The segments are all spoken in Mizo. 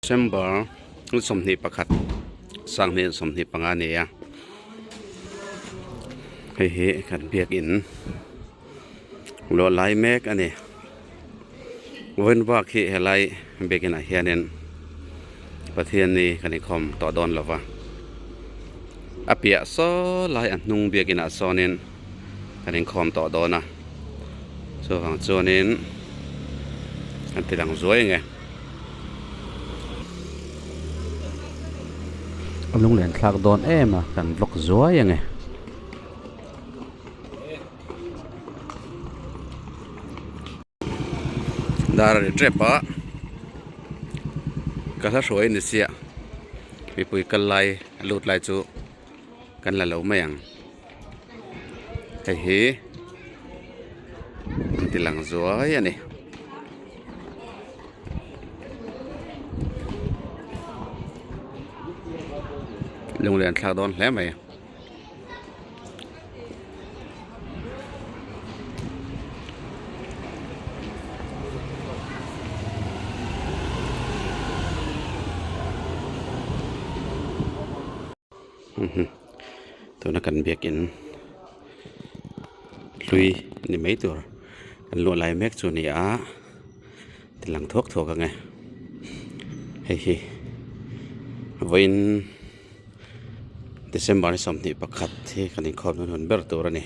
December 21 2025 a ni a hei hi kan biakin luah lai mek a ni vawiin bak hi helai biakin ah hianin Pathian ni kan inkhawm tawh dawn lo va a piah saw lai a hnung biakin ah sawnin kan inkhawm tawh dawn a chuvang chuanin kan ti lang zuai ang e. A lunglen thlak dawn em a kan vlog zuai ang e. Dar a ri tep a ka hla hruai ni sia mipui kal lai lut lai chu kan la lo mai ang hei hi an ti lang zuai a ni. Lunglen thlak dawn hle mai. Tuna kan biakin hlui ni mai tur kan luah lai mek chu a ni a ti lang thuak thuak ang e hei hi vawiin December ni 21 hi kan inkhawm na hun ber tur a ni.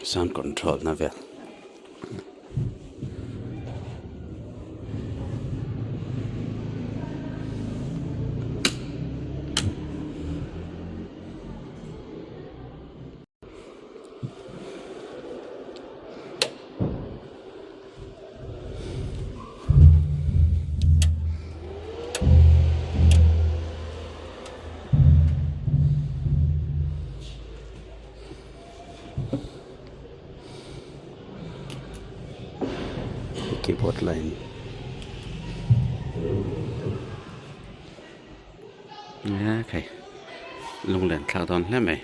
Sound control na vel. Keyboard line okay lunglen thlak dawn hle mai.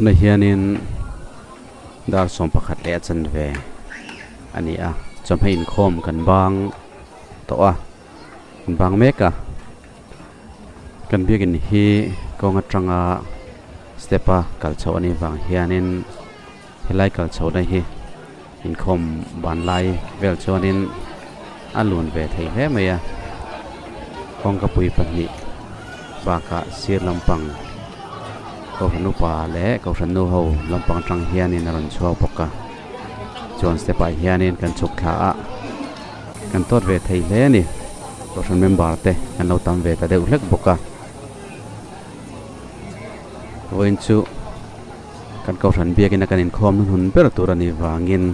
Tunah hianin dar 11 leh a chanve a ni a, chawhmeh inkhawm kan bang tawh a, kan bang mek a, kan biakin hi kawng atanga step a kal chhoh a nih vang hianin helai kal chhohna hi inkhawm ban lai vel chuanin a lun ve thei hle mai a, kawngkapui pahnih bakah sir lampang kohhran upa leh kohhran nu ho lampang atang hianin a rawn chhuak bawk a chuan step ah hianin kan chhuk thla a kan tawt ve thei hle a ni kohhran member te kan lo tam ve ta deuh hlek bawk a vawiin chu. Kan kohhran biakina kan inkhawm hnuhnun ber tur a nih vangin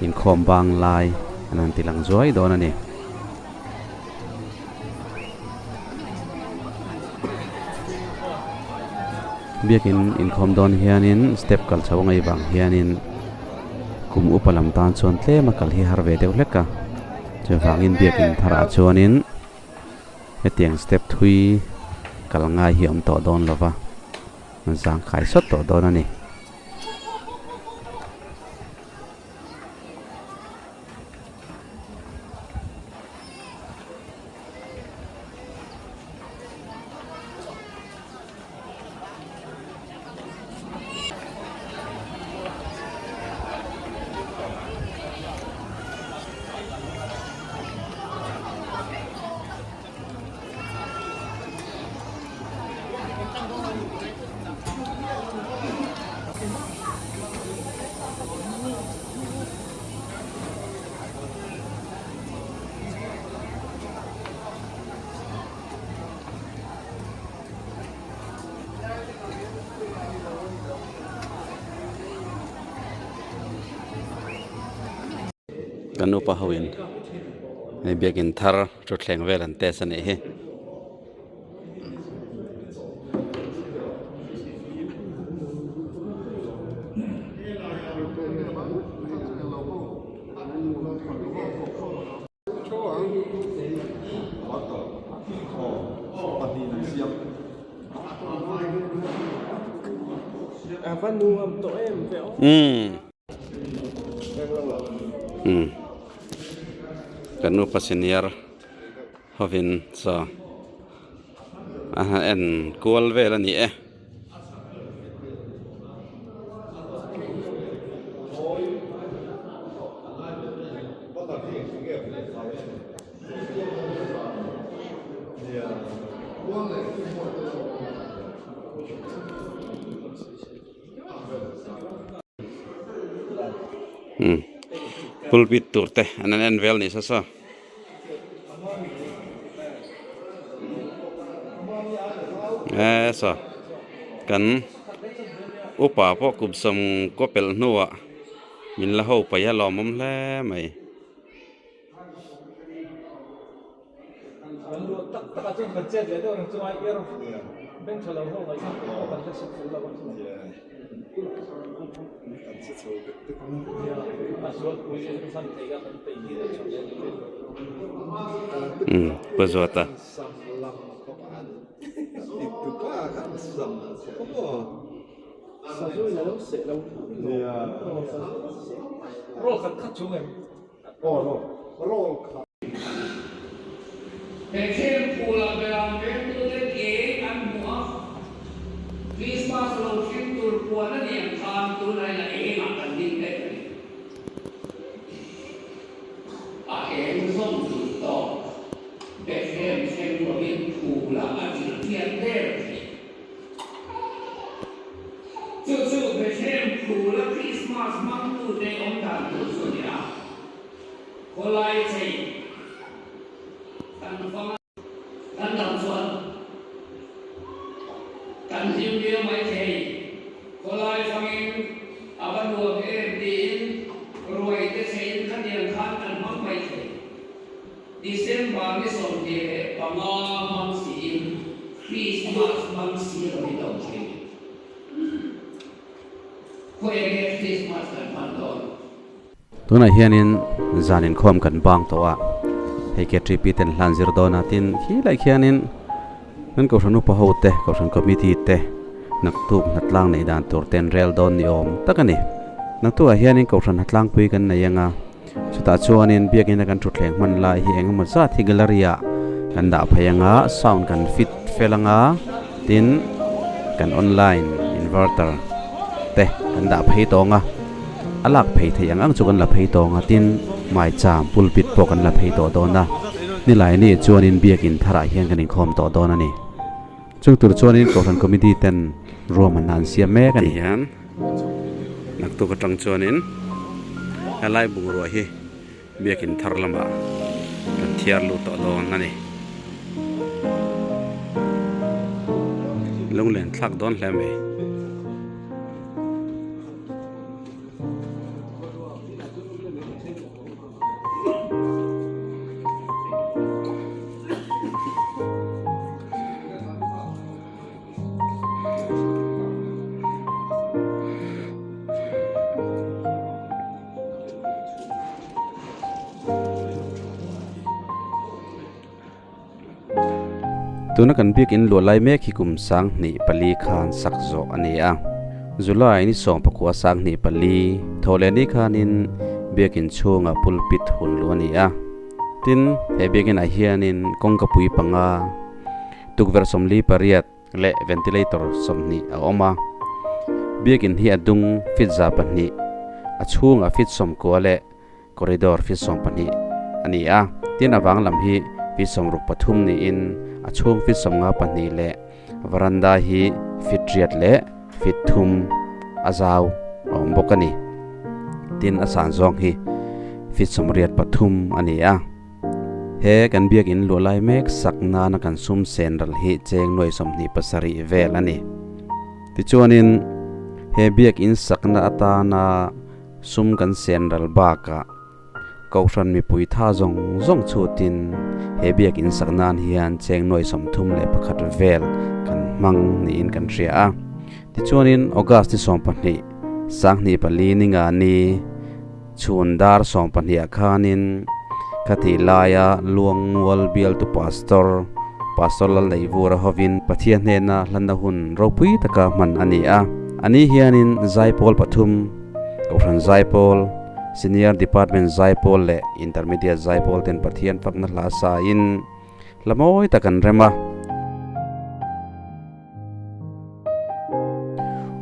inkhawm bang lai an han ti lang zuai dawn a ni. Biakin inkhawm dawn hianin step kal chho a ngaih vang hianin kum upa lam tan chuan tlem a kal hi har ve deuh hlek a, chuvangin biakin tharah chuanin hetiang step thui kal ngai hi a awm tawh dawn lo va. An zangkhai sawt tawh dawn a ni. Kan upa ho in hei biakin thar thutthleng vel an test a nih hi. Umm kan nupa senior hovin chaw a han en kual vel a ni e. Umm pulpit tur te an en vel ni sa saw. Eee saw kan upa pawh kum sawm kaw pelh hnuah min la ho paih a lawmawm hle mai. Umm pu Zuata. Bethlehem phula beram vengtuten eng an hmu a, Krismas lo thleng tur puan a ni ang khan tunah hian a engah kan ding mek a ni. A eng zawng duh tawk Bethlehem thleng lovin phula a hrilhfiah der thei. Chu chu Bethlehem phula Krismas hmangtute awm dan tur chu a ni a. Khawlai chei kan fang a. Kan dam chuan kan hlim viau mai thei. Khawlai fangin a va nuam em tiin ruai te cheiin khatiang khan kan hmang mai thei. December ni 25 hmang siin Christmas hmang si lo hi dawm thei. Khawi enge Christmas kan hman dawn? Tunah hianin zan inkhawm kan bang tawh a, hei KTP ten hlan zir dawn a, tin khi lai khianin kan kohhran upa ho te, kohhran committee te, Naktuk hnatlang neih dan tur te an rel dawn ni awm tak a ni. Naktukah hianin kohhran hnatlangpui kan nei ang a, chutah chuanin biakina kan thutthleng hman lai hi eng emaw zat hi gallery ah kan dah phei ang a, sound kan fit fel ang a, tin kan online inverter te kan dah phei tawng a, a lak phei theih ang ang chu kan la phei tawng a, tin maicham pulpit pawh kan la phei tawh dawn a, nilaini chuanin biakin tharah hian kan inkhawm tawh dawn a ni. Chung tur chuanin Kohhran Committee ten ruahmanna an siam mek a ni. Tihian naktuk atang chuanin helai bungrua hi biakin thar lamah kan thiar lut tawh dawn a ni. Lunglen thlak dawn hle mai. Tuna kan biakin luah lai mek hi kum 2004 khan sak zawh a ni a. July ni 19 2004 thawh leh ni khanin biakin chhungah pulpit hun luh a ni a. Tin, he biakinah hianin kawngkapui panga, tukverh 48 leh ventilator 20 a awm a. Biakin hi a dung feet 200, a chhungah feet 90 leh Corridor feet 12 a ni a, tin a vang lam hi feet 63 niin a chhung feet 52 leh varanda hi feet 8 leh feet 3 a zau a awm bawk a ni. Tin a san zawng hi feet 83 a ni a. He kan biakin luah lai mek sak nana kan sum sen ral hi cheng nuai 27 vel a ni. Tichuanin he biakin sakna atana Sum kan sen ral bakah Kohhran mipui tha zawng zawng chhutin he biakin sak nan hian cheng nuai 31 vel kan hmang niin kan hria a. Tichuanin August ni 12, 2004 ninga ni chhun dar 12 ah khanin khatih laia Luangmual bialtu Pastor, Pastor Lalneihvura hovin Pathian hnena hlanna hun ropui taka hman a ni a. Ani hianin zaipawl pathum, Kohhran Zaipawl, Senior Department Zaipawl leh Intermediate Zaipawl ten Pathian fakna hla sain hla mawi tak an rem a.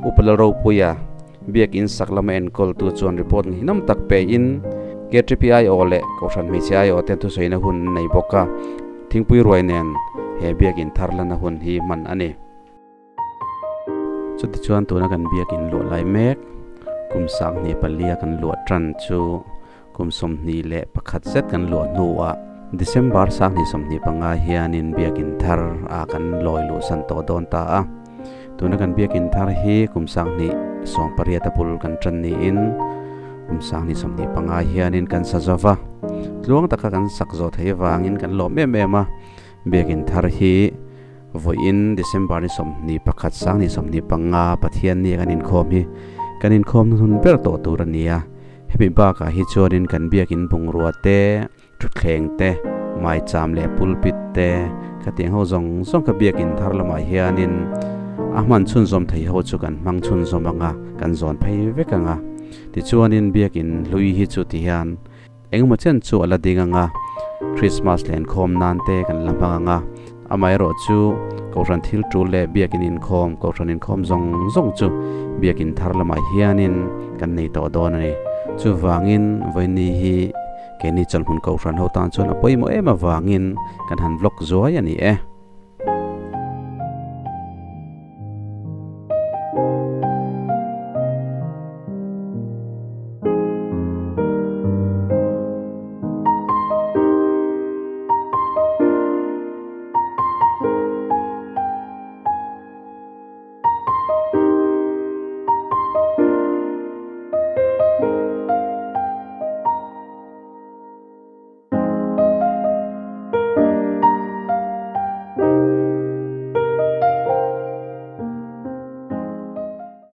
Upa Lalropuia, Biakin sak lama enkawltu chuan report ngaihnawm tak pein KTPIO leh Kohhran Hmeichhe IO ten thusawina hun an nei bawk a, thingpui ruai nen he biakin thar lana hun hi hman a ni. Chutichuan tuna kan biakin luah lai mek, kum 24 a kan luah tan chu kum 21 zet kan luah hnuah December 2025 hianin biakin thar a kan lawi luhsan tawh dawn ta a. Tuna kan biakin thar hi kum 2018 a bul kan tan niin kum 2025 hianin kan sa zo va. Tluang taka kan sak zawh theih avangin kan lawm em em a, biakin thar hi Vawiin December ni 21 2025 Pathian ni a kan inkhawm hi kan inkhawm hun ber tawh tur a ni a. Hemi bakah hi chuanin kan biakin bungrua te, thutthleng te, maicham leh pulpit te khatiang ho zawng zawng kha biakin thar lamah hianin a hman chhunzawm thei ho chu kan hmang chhunzawm ang a, kan zawn phei vek ang a. Tichuanin biakin hlui hi chu tihian Engemaw chen chu a la ding ang a, Krismas lenkhawm nan te kan la hmang ang a, amaherawh chu Kohhran thil tul leh biakin inkhawm, Kohhran inkhawm zawng zawng chu biakin thar lamah hianin kan nei tawh dawn a ni. Chuvangin vawiini hi keini chawlhmun Kohhran ho tan chuan a pawimawh em avangin kan han vlog zuai a ni e.